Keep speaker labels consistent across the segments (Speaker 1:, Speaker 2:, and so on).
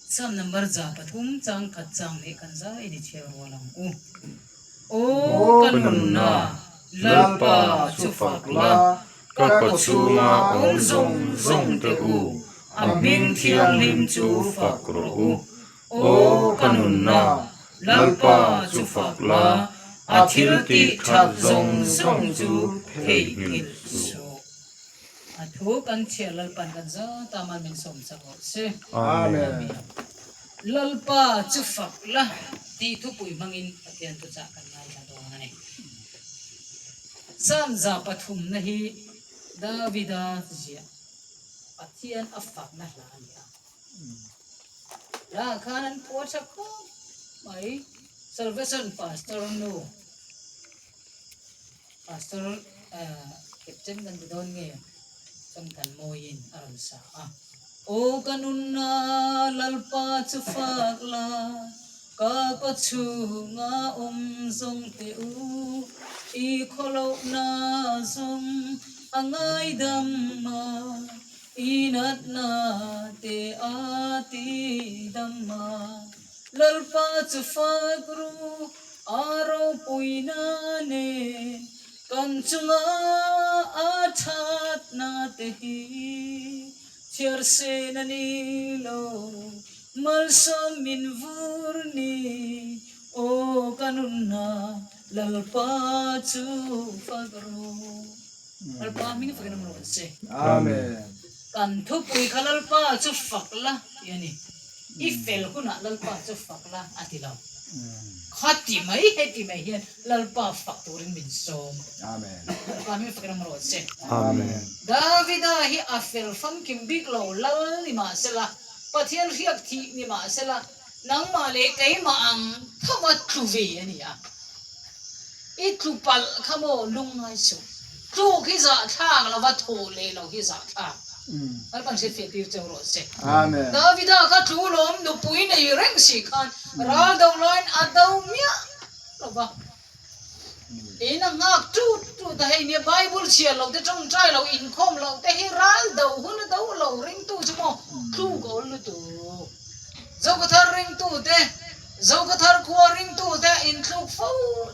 Speaker 1: Psalm number 3 chang khat chang hnih kan zai ni chhiar rual ang u. Aw ka nunna, Lalpa chu fak la,
Speaker 2: ka kawchhunga awm zawng zawng te u, a hming thianghlim chu fak rawh u. Aw ka nunna, Lalpa chu fak la, a thil tih that zawng zawng chu theihnghilh suh.
Speaker 1: A thu kan chhiar Lalpan kan zat a mal min sawm chak rawh se.
Speaker 3: Amen.
Speaker 1: Lalpa chu fak la tih thupui hmangin Pathian thuchah kan ngaithla dawn a ni. Psalm 3 na hi Davida ziah Pathian a fakna hla a ni a. Hla khan an phuah tha khawp mai. Salvation Pastor nu Pastor Captain kan ti dawn nge Chawngthan Mawiin a rawn sa a. Aw ka nunna Lalpa chu fak la, ka kaw chhunga awm zawng teh u, i khawlohna zawng a ngaidam a, i natna te a tidam a. Lalpa chu fak ru, A ropuina nen kan chunga a thatna te hi chhiar sen a ni lo, malsawm min vur ni, aw ka nunna Lalpa chu fak rawh. Lalpa hming fakin awm rawh se.
Speaker 3: Amen.
Speaker 1: Kan thupui kha Lalpa chu fak la tih a ni. I fel hunah Lalpa chu fak la a ti lo. Khati mai heti mai hian Lalpa fak turin min sawm.
Speaker 3: Amen.
Speaker 1: Lalpa hming fakin awm rawh se.
Speaker 3: Amen.
Speaker 1: Davida hi a fel famkim bik lo lal ni mahsela, Pathian hriak thih ni mahsela, nangmah leh keimah ang tho a tlu ve a ni a. I tlu palh kha maw lungngai suh. Tluk hi zahthlak lova thawh leh lo hi zahthlak. Lalpan hriatfiah tir cheu rawh se. Davida kha tlu lawm nupui nei reng si khan ral do laiin a do miah lo va. In a nghak tut tut a, hei nia Bible chhiar lo te tawngtai lo inkhawm lo te hi ral do hun a do lo ringtu chu maw tluk a awl lutuk. Zokathar ringtu te, Zokathar khua ringtu te inthluk fo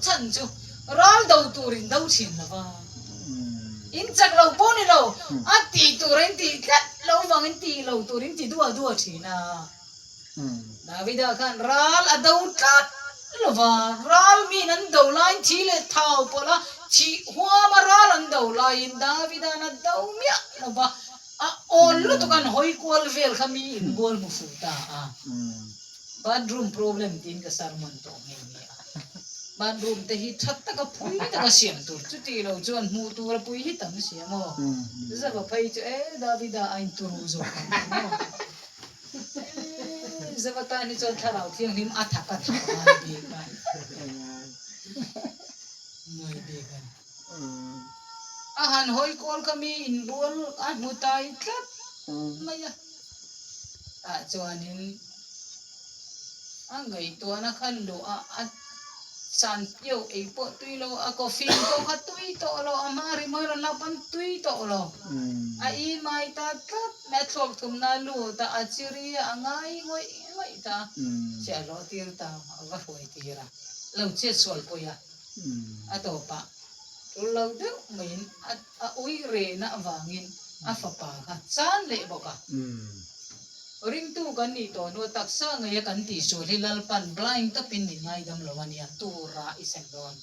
Speaker 1: chhan chu ral do tur in do thin lo va. In chak lo pawh ni lo, a tih tur a in tih tlat lo vang in tih lo tur in ti duah duah thin a. Davida khan ral a do tlat lo va, ral min an do laiin thi leh thau pawlh a, thih huama ral an do laiin Davida'n a do miah lo va. A awn lutuk an hawi kual vel kha mi in bual hmu fuh ta a. Bathroom problem tiin ka sermon tawh nghe nghe a. Bathroom te hi tha taka phui taka siam tur chuti lo chuan hmuh tur a pui hi tam si a maw. Zava phei chu e Davida a in turu zawk ang chu maw. E Zava tan hi chuan thlarau thianghlim a thak a thak ngai bik a. Ngai bik a ni. A han hawi kual kha mi inbual a hmu tai tlat mai a, tah chuanin a ngaihtuahna kha luh a, a chan piau ei pawh tui lo, a coffee pawh kha tui tawh lo, a hma rimawin rawn lak pawn tui tawh lo, a imai ta tlat mai, a thluak thumna a lut a, a chiri a, a ngai ngawih ngawih ta, chhiahhlawh tir ta, a va hruai tir a, lo chetsual pawih a. A tawpah tul lo deuh maiin a ui rehna avangin a fapa kha chan leh bawk a. Ringtu kan nih tawh hnu a taksa ngeia kan tihsual hi Lalpan blind tawpin min ngaidam lo a nia, tura i sem dawn.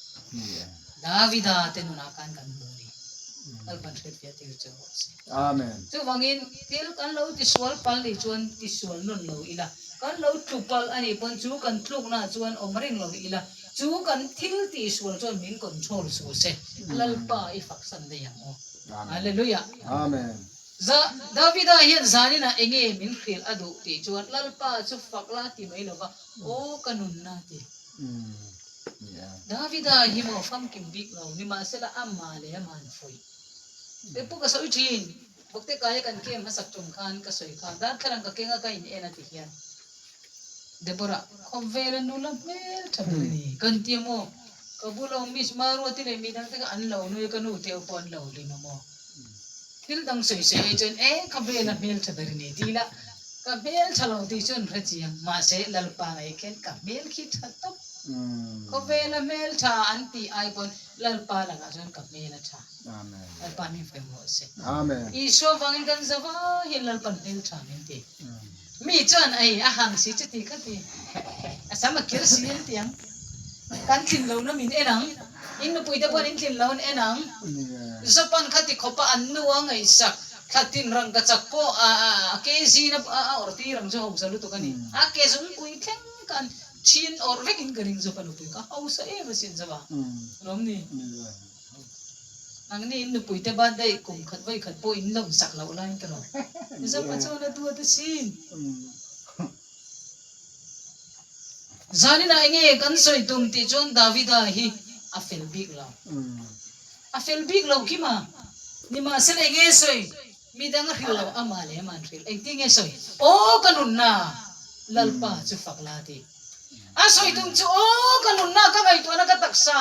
Speaker 1: Davida te nunah khan kan hmu a ni. Lalpan hriatfiah tir che rawh se.
Speaker 3: Amen.
Speaker 1: Chuvangin thil kan lo tisual palh nih chuan tisual nawn lo ila, kan lo tlu palh a nih pawn chu kan tluknaah chuan awm reng lo ila, Chu kan thil tihsual chuan min control suh se, Lalpa i faksan daih ang u. Hallelujah.
Speaker 3: Amen.
Speaker 1: Za, Davida hian zaninah enge min hrilh a duh tih chuan Lalpa chu fak la ti mai lova, Aw ka nunna ti. Davida hi maw famkim bik lo, nimahsela amah leh amah an fuih. He pu ka sawi thin, Bawkte kaia kan kem hmasak tum khan ka sawi kha, darthlalang ka kenga ka in en a ti hian. Deborah, Khawvela nula hmel tha ber a ni. Kan ti a maw? Ka bula awm Miss Maruati leh mi dangte kha an lo nui a, ka nu te pawh an lo hlim a maw? Thil dang sawi sawi ai chuan e, khawvela hmel tha ber a ni ti ila. Ka hmel tha lo tih chu an hre chiang, mahse Lalpa ngei khian ka hmel khi tha tawp. Khawvela hmel tha an tih ai pawn Lalpa lakah chuan ka hmel a tha. Lalpa min fem rawh se. Isua vangin kan za vai hian Lalpan hmel tha min ti. Mi chuan ei a hang si chuti khati a sam a kir si an ti ang. Kan tlin lohna min en ang. In nupui te pawhin in tlin loh an en ang. Zopan khati khawpa an nu a ngaihsak thla tin rangka chak pawh a ke zin a awrh tir ang chu hausa lutuk a ni. A ke zungpui thleng khan thin awrh vekin ka ring Zopa nupui kha hausa em asin Zopa lawm ni. Nangni in nupui te birthday kum khat vawi khat pawh in lawm sak loh laiin ka lawm. Zopa chuan a duat asin. Zaninah enge kan sawi tum tih chuan Davida hi a fel bik lo. A fel bik lo kim a, nimahsela enge sawi? Midang a hrilh lo, amah leh amah an hrilh. Engtin nge sawi? Aw ka nunna, Lalpa chu fak la ti. A sawi tum chu aw ka nunna, ka ngaihtuahna, ka taksa,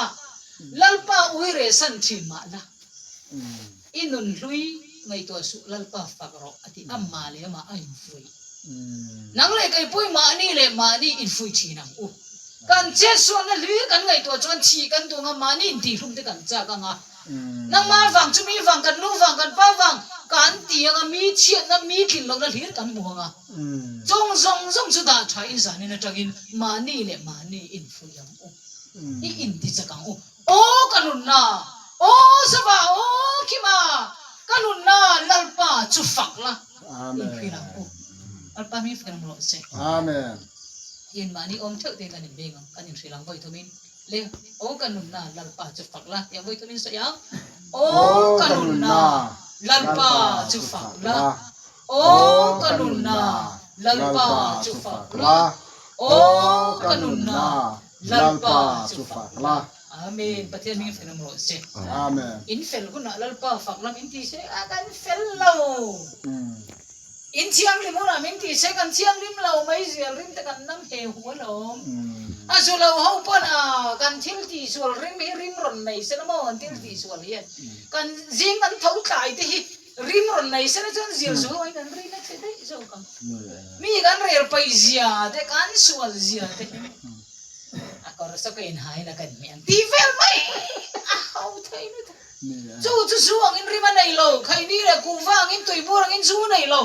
Speaker 1: Lalpa ui reh san thin mah la. I nun hlui ngaihtuah suh Lalpa fak rawh a ti amah leh amah a infuih. Nang leh kei pawhin mahni leh mahni infuih thin ang u. Kan chetsualna hlir kan ngaihtuah chuan chhi kan duh anga mahni intihhlum te kan chak anga nangmah vang chu mi vang kan nu vang kan pa vang kan ti anga mi chhiatna mi tlin lohna hlir kan hmu anga chung zawng zawng chu dah tha in zanin atangin mahni leh mahni infuih ang u. I intichak ang u. Aw ka nunna, aw Zova, aw Kima, ka nunna Lalpa chu fak la, inhrilh ang u. Lalpa hming fak in rawh se.
Speaker 3: Amen.
Speaker 1: Hian mahni awm theuh te kan inbeng ang, kan inhrilh ang vawi thumin le, aw ka nunna Lalpa chu fak la, tiang vawi thumin sawi ang, aw ka nunna Lalpa chu fak la, aw ka nunna Lalpa chu fak la, aw ka nunna Lalpa chu fak la. Amen. Pathian hming fel awm rawh se.
Speaker 3: Amen.
Speaker 1: In fel hunah Lalpa fak la min ti se a kan fel lo. In thianghlim hunah min ti se kan thianghlim lo mai zial rim te kan nam he hu alawm. A zu lo ho pawn a kan thil tih sual rim hi rim rawn nei se la maw an thil tih sual hian kan zing kan tho tlai te hi Rim rawn nei sela chuan zir zu aiin an rin a che daih zawk ang. Mi kan rel paih zia te, kan sual zia te hi a kawr saw ka inhain a kan hmeh ang tih vel mai a ho thei lutuk. Chu chu zu angin rim a nei lo, khaini leh kuhva angin tuibur angin zu nei lo.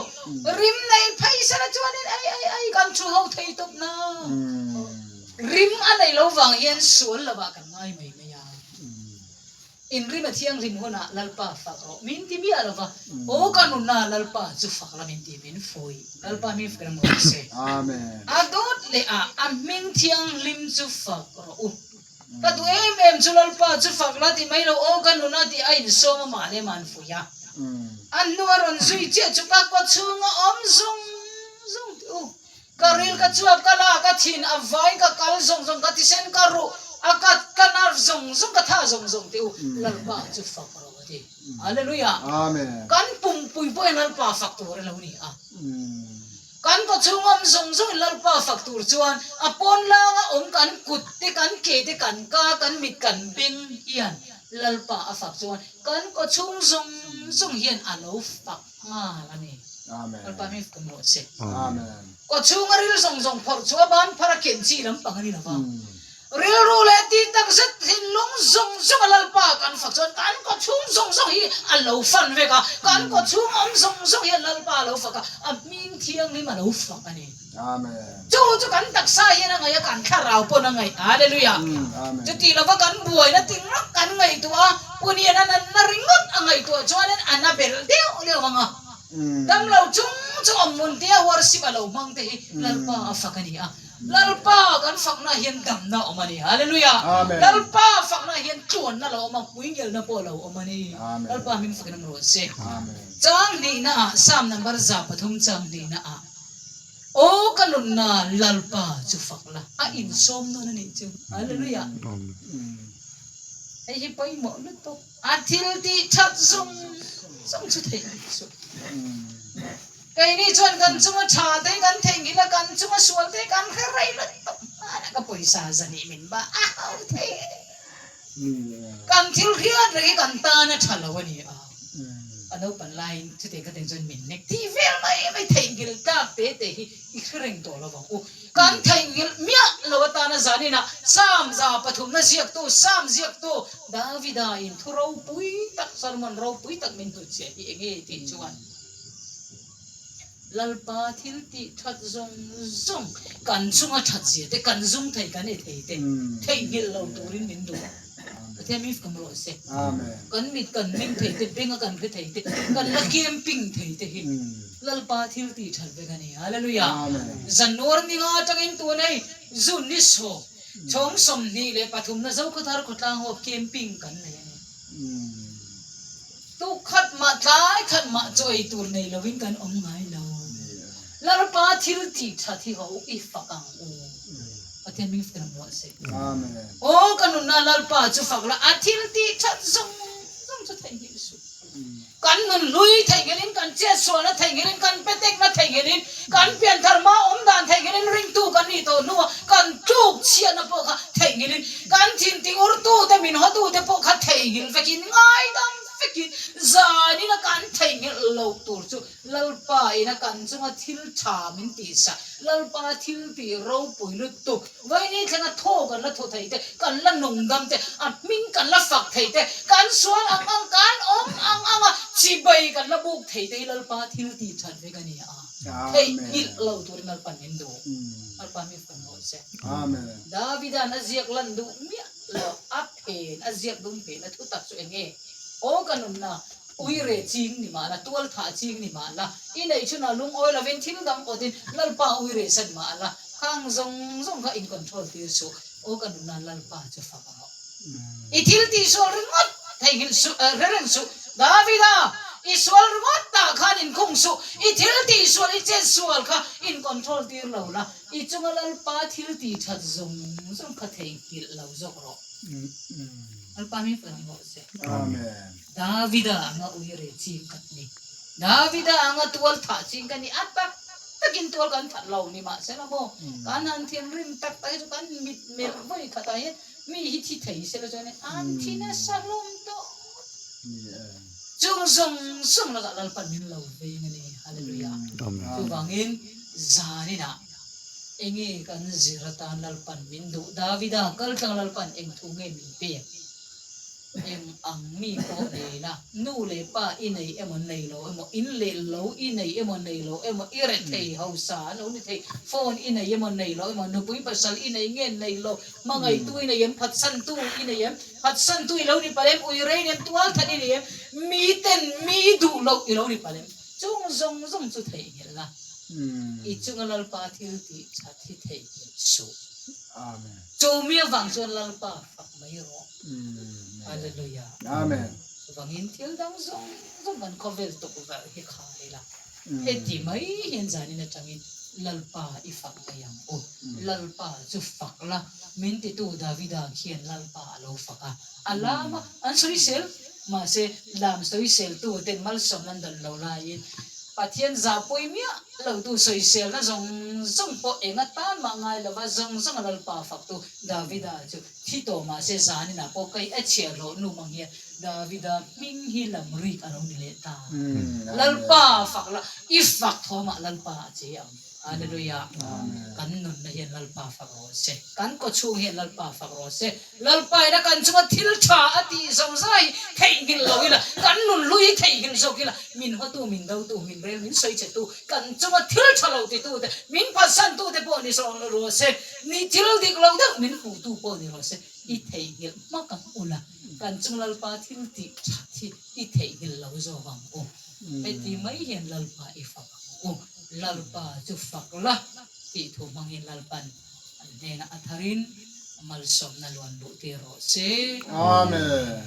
Speaker 1: Rim nei phei sela chuanin ei ei ei kan thu ho thei tawp na. Rim a nei lo vang hian sual lovah kan ngai mai mai a. Inrima thianghlim hunah Lalpa fak rawh min ti miah lova, aw ka nunna Lalpa chu fak la min ti min fuih. Lalpa min fak reng rawh se.
Speaker 3: Amen.
Speaker 1: A dawt leh ah a hming thianghlim chu fak rawh u. Ka duh em em chu Lalpa chu fak la ti mai lo, aw ka nunna tih a insawm a mah leh mah an fuih a. A hnu a rawn zui chiah chu ka kawchhunga awm zawng zawng tih u. Ka ril ka chuap ka la ka thin a vai ka kal zawng zawng ka thisen ka ruh a ka ka nerve zawng zawng ka tha zawng zawng teh u Lalpa chu fak rawh a ti. Hallelujah.
Speaker 3: Amen.
Speaker 1: Kan pumpui pawhin Lalpa fak tur a lo ni a. Kan kawchhung awm zawng zawngin Lalpa fak tur chuan a pawn langa awm kan kut te kan ke te kan ka kan mit kan beng hian Lalpa a fak chuan kan kawchhung zawng zawng hian a lo fak nghal a ni. Lalpa hming fak rawh se. Kawchhunga ril zawng zawng phawrh chu a ban phar a ken chi lampang a ni lo va. Rilru leh tih tak zet thinlung zawng zawng a Lalpa kan fak chuan kan kawchhung zawng zawng hi a lo fan vek a, kan kawchhung awm zawng zawng hian Lalpa a lo fak a, a hming thianghlim a lo fak a ni. Chu chu kan taksa hian a ngaih a, kan thlarau pawn a ngaih. Hallelujah! Chuti lova kan buaina ting rak kan ngaihtuah a, Punian a natna ringawt a ngaihtuah chuanin a na belh deuh deuh ang a. Damlo chung chung awm hmun tia worship a lo hmang te hi Lalpa a fak a ni a. Lalpa kan fakna hian damna a awm a ni. Hallelujah! Lalpa fakna hian tluanna lo awm a, hmuingelna pawh a lo awm a ni. Lalpa hming fakin awm rawh se. Chang hnihna ah, Psalm number 3 chang hnihna ah. Aw ka nunna Lalpa chu fak la, a insawm nawn a nih chu. Hallelujah. Hei hi pawimawh lutuk. A thil tih that zawng zawng chu theih a nih chu. Keini chuan kan chunga tha te kan theihnghilh a, kan chunga sual te kan hre rei lutuk. Hmanah ka pawisa zahnih min ba a hau thei e. Kan thil hriat reng hi kan tan a tha lo a ni a. A naupan laiin chutiang kha teng chuan min nek tih vel mai mai theihnghilh tlak te te hi i hre reng tawh lo vang u. Kan theihnghilh miah lo atana zaninah Psalm 300na ziaktu, Psalm ziaktu Davida in thu ropui tak, sermon ropui tak min hnutchhiah hi enge tih chuan Lalpa thil tih that zawng zawng kan chunga that zia te, kan zum thei, kan e thei te theihnghilh lo turin min duh. Pathian min fam rawh se. Kan mit kan meng thei te, benga kan hre thei te, kan la camping thei te hi Lalpa thil tih that vek a ni. Hallelujah. January ni nga atangin tun hei June ni sawm, chhawng 23na Zokhawthar khawtlang ho camping kan nei a ni. Tuk khat mah tlai khat mah chaw ei tur nei lovin kan awm ngai lo. Lalpa thil tih that hi ho i fak ang u. Pathian min fak rawh se. Aw ka nunna Lalpa chu fak la, a thil tih that zawng zawng chu theihnghilh suh. Kan nun hlui theihnghilhin, kan chetsualna theihnghilhin, kan petekna theihnghilhin, kan pianthar hma awm dan theihnghilhin, ringtu kan nih tawh hnuah kan tluk chhiatna pawh kha theihnghilhin, kan thinti urtute min hawtute pawh kha theihnghilh vekin, ngaidam vekin, zanina kan theihnghilh loh tur chu Lalpa ina kan chunga thil tha min tihsak, Lalpa thil tih ropui lutuk, Vaini thlenga thaw kan la thaw thei te, kan la nungdam te, a hming kan la fak thei te, kan sual ang ang, kan awm ang ang a, chibai kan la buk thei te hi Lalpa thil tih that vek a ni a. Theihnghilh lo turin Lalpa'n min duh. Lalpa mi fun rawh se. Davida'n a ziak lan duh miah lo, a phen, a ziak dum phen a thutak chu eng nge? Aw ka nunna, Uire ching ni mah la, tual thah ching ni mah la, i neih chhunah lungawi lovin thil dang awtin Lalpa uire san mah la, khang zawng zawng kha in control tir suh, aw ka nunna Lalpa chu fak rawh. I thil tih sual ringawt theihnghilh suh, hre reng suh, Davida, i sual ringawt tah khan in khung suh, i thil tih sual, i chet sual kha in control tir lo la, i chunga Lalpa thil tih that zawng zawng kha theihnghilh lo zawk rawh. Lalpa hming fak rawh se.
Speaker 3: Amen.
Speaker 1: Davida anga uire ching ka ni. Davida anga tual thah ching ka ni. A tak takin tual kan that lo ni mahsela maw, kan han thinrim tak tak hi chu kan mit melh vawi khatah hian mi hi thi thei sela chuan an thi nasa hlawm tawh. Chung zawng zawng lakah Lalpan min lo veng a ni. Hallelujah. Chuvangin zaninah enge kan zir atan Lalpan min duh? Davida kaltlang Lalpan eng thu nge min pek? Eng ang mi pawh nei la, nu leh pa i nei emaw nei lo emaw, in leh lo i nei emaw nei lo emaw, i rethei hausa an lo ni thei, phone i nei emaw nei lo emaw, nupui pasal i nei nge nei lo, hmangaihtu i nei em, phatsantu i nei em, phatsantu i lo ni palh em, ui rein em, tualthat i nei em, miten mi duh loh i lo ni palh em, chung zawng zawng chu theihnghilh la, i chunga Lalpa thil tih that hi theihnghilh suh. Chu mi avang chuan Lalpa fak mai rawh. Hallelujah.
Speaker 3: Amen.
Speaker 1: Chuvangin thil dang zawng zawng kan khawvel tukverh hi khar ila, heti mai hian zanin atangin Lalpa i fak mai ang u. Lalpa chu fak la, min titu Davida khian Lalpa a lo fak a, a lam a, an sawisel, mahse lam sawiseltu ten malsawmna an dawn lo laiin Pathian zahpui miah lotu sawiselna zawng zawng pawh eng atan mah ngai lova zawng zawnga Lalpa faktu Davida chu Thi tawh mahse zaninah pawh kei a chhiahhlawh nu mang hian Davida hming hi lam rik a lo ni leh ta. Lalpa fak la, i fak thawmah Lalpa a che ang. Hallelujah. Kan nunna hian Lalpa fak rawh se. Kan kawchhung hian Lalpa fak rawh se. Lalpa ina kan chunga thil tha a tih zawng zawng hi theihnghilh lo ila, kan nun hlui hi theihnghilh zawk ila, min hawtu, min dotu, min rel, min sawi chetu, kan chunga thil tha lo titute, min phatsantu te pawh ni sawh rawh se. Ni thil dik lo deuh min hmuhtu pawh ni rawh se, i theihnghilh hmak ang u la, kan chung Lalpa thil tih that hi i theihnghilh lo zawk ang u. Heti mai hian Lalpa i fak ang u, Lalpa chu fak la tih thu hmangin Lalpan an hnenah a tharin malsawmna luan luh tir rawh se.
Speaker 3: Amen.